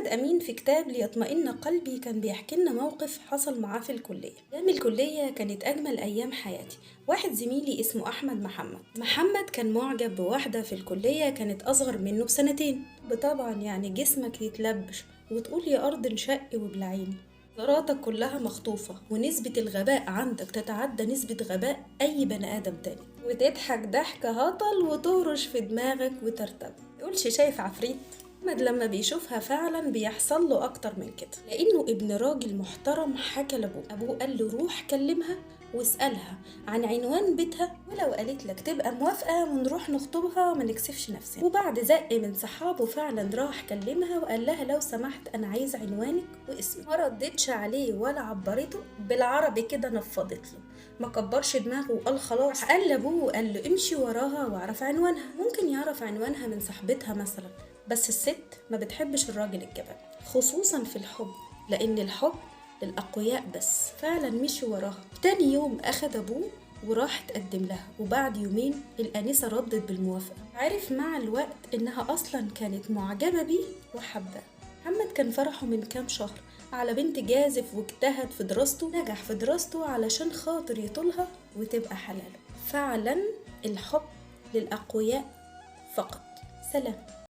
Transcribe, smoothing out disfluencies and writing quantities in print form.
محمد أمين في كتاب ليطمئن قلبي كان بيحكي لنا موقف حصل معاه في الكلية. أيام الكلية كانت أجمل أيام حياتي. واحد زميلي اسمه أحمد محمد. محمد كان معجب بواحدة في الكلية كانت أصغر منه بسنتين. طبعا يعني جسمك يتلبش وتقول يا أرض انشقي وابلعيني، نظراتك كلها مخطوفة ونسبة الغباء عندك تتعدى نسبة غباء أي بني آدم تاني، وتضحك ضحكة هطل وتهرش في دماغك وترتب، تقولش شايف عفريت. أحمد لما بيشوفها فعلا بيحصل له أكتر من كده، لأنه ابن راجل محترم حكى لأبوه. أبوه قال له روح كلمها واسألها عن عنوان بيتها، ولو قالت لك تبقى موافقة ونروح نخطبها وما نكسفش نفسنا. وبعد زق من صحابه فعلا راح كلمها وقال لها لو سمحت أنا عايز عنوانك واسمك. ما ردتش عليه ولا عبرته، بالعربي كده نفضت له، ما كبرش دماغه وقال خلاص. قال لأبوه وقال له امشي وراها واعرف عنوانها، ممكن يعرف عنوانها من صاحبتها مثلا، بس الست ما بتحبش الراجل الجبان خصوصا في الحب، لأن الحب للأقوياء بس. فعلا مشي وراها. تاني يوم أخد أبوه وراح تقدم لها، وبعد يومين الأنسة ردت بالموافقة. عرف مع الوقت إنها أصلا كانت معجبة بيه وحباه. محمد كان فرحه من كام شهر على بنت جازف واجتهد في دراسته، نجح في دراسته علشان خاطر يطولها وتبقى حلاله. فعلا الحب للأقوياء فقط. سلام.